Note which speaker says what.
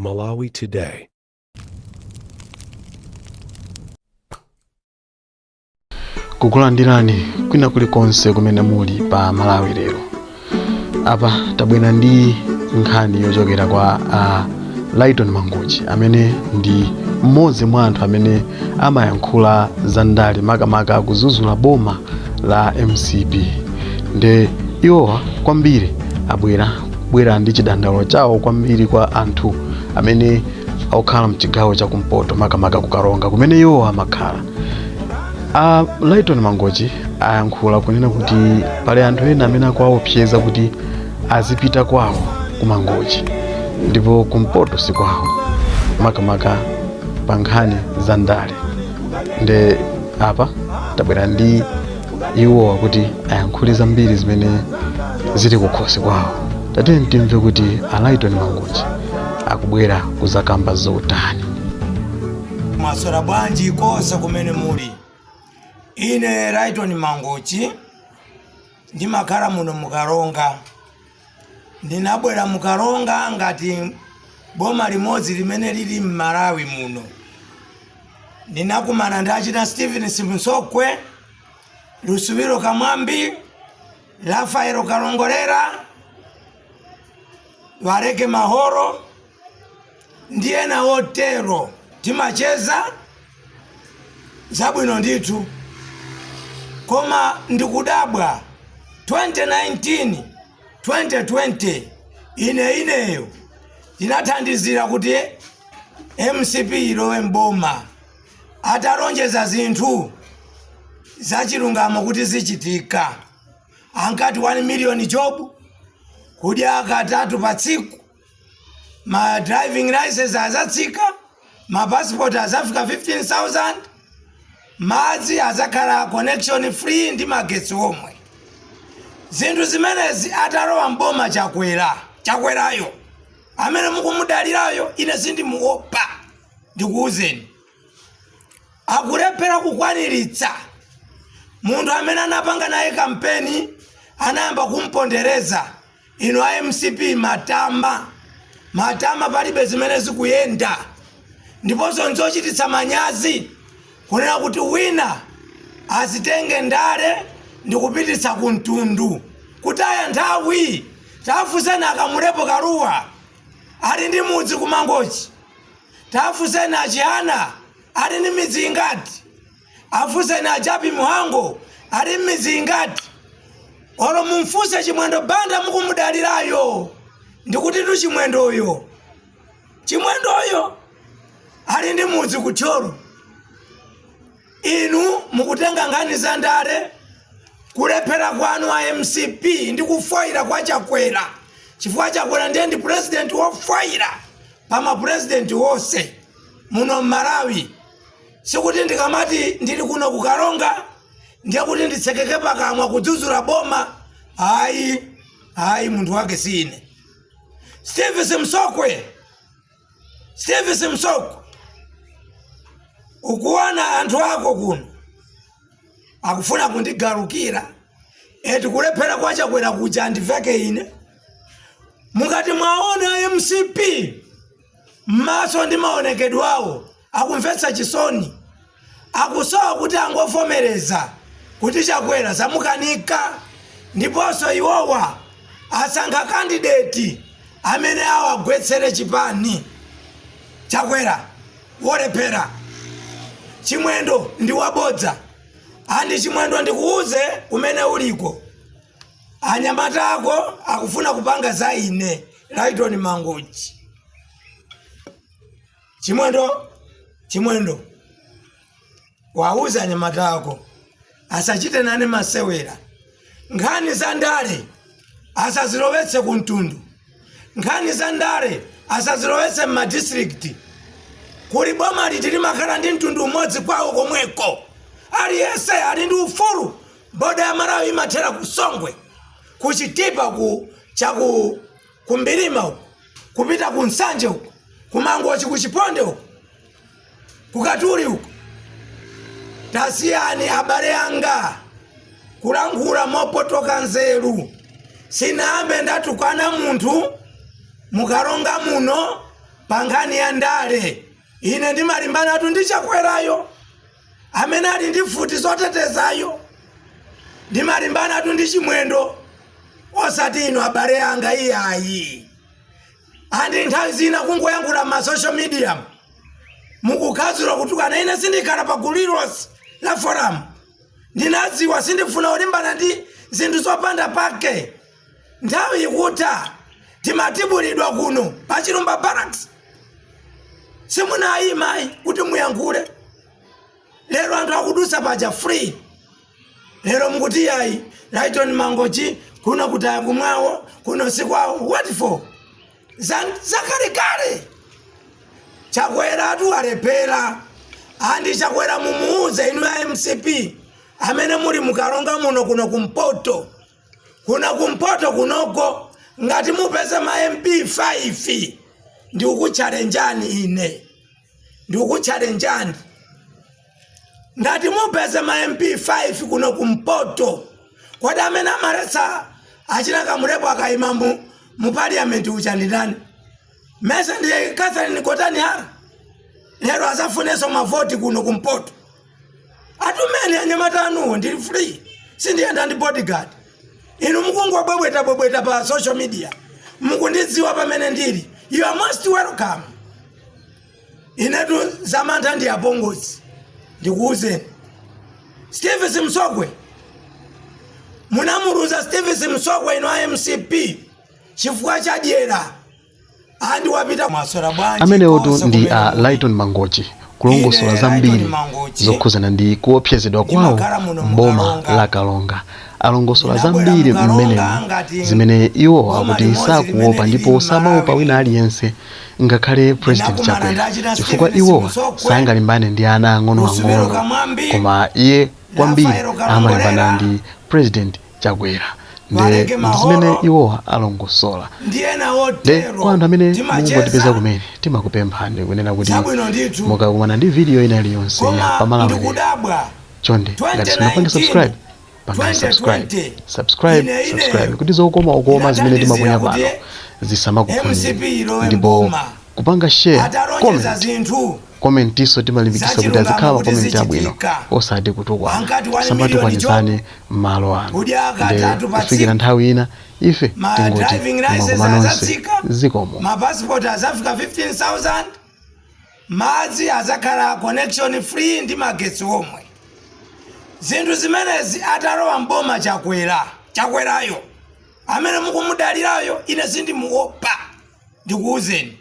Speaker 1: Malawi Today.
Speaker 2: Kukulandirani kwina kulikonse kumene muli pa Malawi Lero. Apa tabwera ndi nkhani yochokera kwa a Lyton Mangochi, amene ndi mmodzi mwa anthu amene amayankhula za ndale, makamaka kudzudzula boma la MCP. Nde iwowa kwambiri abwera bwera ndi chidandaulo chawo kwambiri kwa anthu amene akukhala mchigawo chakumpoto, makamaka ku Karonga kumene iwowa amakhala. A Lyton Mangochi ayankhula kunena kuti pali anthu ena amene akuwaopseza kuti azipita kwawo ku Mangochi ndipo kumpoto si kwawo, makamaka pa nkhani za ndale. Nde apa tabwera ndi iwowa kuti ayankhule zambiri zimene zili kukhosi kwawo. Tatiyeni timve kuti a Lyton Mangochi akubwera kuzakamba zotani.
Speaker 3: Mwaswera bwanji konse kumene muli? Ine Lyton Mangochi, ndimakhala muno muKaronga. Ndinabwera muKaronga ngati boma limodzi limene lili m'Malawi muno. Ndinakumana ndi achina Stephen Simsokwe, Lusubilo Kamwambi, Rafaelo Kalongolera, Waleke Mahoro ndi ena otero. Timacheza zabwino ndithu, koma ndikudabwa 2019, 2020 ineyo ndinathandizira kuti MCP ilowe mboma atalonjeza zinthu zachilungamo kuti zichitika. Ankati 1 million job, kudya katatu pa tsiku, ma driving license azatsika, ma passport azafika 15,000, madzi azakhala connection free ndi magetsi omwe. Zinthu zimenezi atalowa mboma Chakwera, Chakwerayo amene mukumudalirayo, ine sindimuopa, ndikuwuzeni, akulephera kukwaniritsa. Munthu amene anapanga naye kampeni anayamba kumpondereza. Inu a MCP, matama matama, palibe zimene zikuyenda. Ndiponso nzochititsa manyazi kunena kuti wina azitenge ndale ndikupititsa ku mtundu, kutaya nthawi. Tafunseni a Kamlepo Kalua, ali ndi mudzi ku Mangochi? Tafunseni a Chihana, ali ndi midzi ingati? Afunseni a Jappie Mhango, ali mmidzi ingati? Olo mumfunse Chimwendo Banda mukumudalirayo, ndikutitu Chimwendoyo, Chimwendoyo ali ndi mudzi ku Thyolo? Inu mukutenga nkhani za ndale, kulephera kwanu a MCP ndi kufoyira kwa Chakwera, chifukwa Chakwera ndiye ndi president wofoyira pa mapurezidenti wonse muno m'Malawi. Sikuti ndikamati ndili kuno ku Karonga ndiye kuti nditsekeke pakamwa kudzudzula boma, ayi, ayi, munthu wake si ine. Steve Simsokwe, Steve Simsokwe, ukuona anthu ako kuno akufuna kundigalukira eti kulephera kwa Chakwera kuja andiveke ine. Mukati mwaona MCP m'maso ndi maonekedwe awo akumvetsa chisoni, akusowa kuti angovomereza kuti Chakwera zamukanika, ndiponso iwowa asankha kandideti amene awagwetsere chipani. Chakwera wolephera, Chimwendo ndi wabodza. Andi Chimwendo, ndikuuze kumene uliko, anyamata ako akufuna kupanga za ine Lyton Mangochi. Chimwendo, Chimwendo, wauza anyamata ako asachite nane masewera. Nkhani za ndale asazilowetse ku mtundu, nkhani za ndale asazilowetse m'madistrikiti. Kuli boma liti limakhala ndi mtundu umodzi kwawo komweko? Aliyense ali ndi ufulu. Boda ya Malawi imathera ku Songwe, ku Chitipa, ku chaku kumbilima uku, kupita ku Nsanje uku, ku Mangochi, ku Chiponde uku, ku Katuli uku. Tasiyani abale anga kulankhula mopotoka nzeru. Sinayambe ndatukwana munthu muKaronga muno. Pa nkhani ya ndale ine ndimalimbanatu ndi Chakwerayo amene ali ndi mfuti zotetezayo, ndimalimbanatu ndi Chimwendo, osati inu abale anga iyayi. And nthawi zina kungoyankhula ma social media mukukhazula kutukana. Ine sindikhala pa gulu lililonse la forum, ndinadziwa sindifuna kulimbana ndi zinthu zopanda pake. Nthawi ikutha, timatibulidwa kuno pa Chilumba Barracks, simunayimayi kuti muyankhule. Lero anthu akudusa paja free. Lero mukuti yayi, Lighton Mangochi kuno kutaya kumwawo kuno sikwawo. What for? Zakalekale Chakwera atu alephera. And Chakwera mumuuze, inu ya MCP amene muli mukalonga muno, kuno kumpoto, kuno kumpoto kunoko, ngati mupeze ma MP 5, ndikukuchalenjani ine, ndikukuchalenjani. Ngati mupeze ma MP 5 kuno kumpoto, kodi amene amaletsa achina Kamulepo akayima mu parliament ucha ndi ndani? Mese ndi Catherine Gotani Hara? Lero azafunenso mavoti kuno kumpoto. Atumeni anyamata anuwo, ndili free, sindiyenda ndi bodyguard. Inu mukungobwebweta bwebweta pa social media, mukundidziwa pamene ndili. You are most welcome. Inetu zamantha ndi apongozi, ndikuwuzeni. Steve Simsokwe munamuluza. Steve Simsokwe inu a MCP chifukwa cha dyera, and wapita. Mwaswera bwanji
Speaker 2: Amenewotu
Speaker 3: konse
Speaker 2: ndi
Speaker 3: kumene
Speaker 2: a
Speaker 3: muli?
Speaker 2: Lighton Mangochi kulongosola
Speaker 3: Ine
Speaker 2: zambiri
Speaker 3: Lighton Mangochi,
Speaker 2: zokhuzana ndi kuopsezedwa kwawo
Speaker 3: ndimakhala muno
Speaker 2: mboma
Speaker 3: mukalonga.
Speaker 2: la Kalonga. Alongosola
Speaker 3: Ndinabwera
Speaker 2: zambiri
Speaker 3: mukalonga
Speaker 2: mmenemu
Speaker 3: ngati
Speaker 2: zimene iwo
Speaker 3: boma
Speaker 2: akuti
Speaker 3: limodzi
Speaker 2: sakuopa
Speaker 3: limene
Speaker 2: ndipo
Speaker 3: lili
Speaker 2: samaopa
Speaker 3: m'Malawi.
Speaker 2: wina aliyense, ngakhale President
Speaker 3: Ndinakumana
Speaker 2: Chakwera,
Speaker 3: ndachita
Speaker 2: chifukwa
Speaker 3: Stephen
Speaker 2: iwowa
Speaker 3: Simsokwe,
Speaker 2: sangalimbane ndi ana
Speaker 3: Lusubero
Speaker 2: ang'onoang'ono,
Speaker 3: Kamwambi,
Speaker 2: koma iye kwambiri
Speaker 3: Rafael
Speaker 2: amalimbana
Speaker 3: Kalongolera,
Speaker 2: ndi President Chakwera. Nde
Speaker 3: Waleke
Speaker 2: ndi zimene
Speaker 3: Mahoro,
Speaker 2: iwowa alongosola.
Speaker 3: ndi ena
Speaker 2: Nde
Speaker 3: otero.
Speaker 2: kwa anthu amene
Speaker 3: Timacheza
Speaker 2: mukungotipeza kumene, timakupemphani kunena kuti
Speaker 3: zabwino ndithu.
Speaker 2: mukakumana ndi video ina iliyonse ya
Speaker 3: Koma
Speaker 2: pamalawi lero,
Speaker 3: ndikudabwa
Speaker 2: chonde, ngati simunapange
Speaker 3: 2019,
Speaker 2: subscribe, pangani subscribe,
Speaker 3: 2020,
Speaker 2: subscribe,
Speaker 3: ine
Speaker 2: subscribe,
Speaker 3: ineyo
Speaker 2: kuti zokoma okoma zimene timaponya
Speaker 3: inathandizira
Speaker 2: pano
Speaker 3: kuti
Speaker 2: zisamakuphonyeni,
Speaker 3: MCP ilowe
Speaker 2: ndipo
Speaker 3: mboma
Speaker 2: kupanga share,
Speaker 3: atalonjeza
Speaker 2: comment.
Speaker 3: zinthu
Speaker 2: Commentinso timalimbikitsa kuti
Speaker 3: zachilungamo
Speaker 2: azikhala
Speaker 3: kuti
Speaker 2: makomenti abwino,
Speaker 3: zichitika.
Speaker 2: osati kutukwana.
Speaker 3: Ankati 1 million
Speaker 2: Samatukwanizane m'malo ano.
Speaker 3: kudya
Speaker 2: Nde
Speaker 3: katatu pa
Speaker 2: kufikira
Speaker 3: tsiku,
Speaker 2: nthawi ina, ife
Speaker 3: ma
Speaker 2: tingoti
Speaker 3: driving license
Speaker 2: mwakoma nonse,
Speaker 3: azatsika,
Speaker 2: zikomo.
Speaker 3: Ma passport azafika 15,000, madzi azakhala connection free ndi magetsi omwe. Zinthu zimenezi atalowa mboma Chakwera, Chakwerayo amene mukumudalirayo, ine sindimuopa, ndikuwuzeni.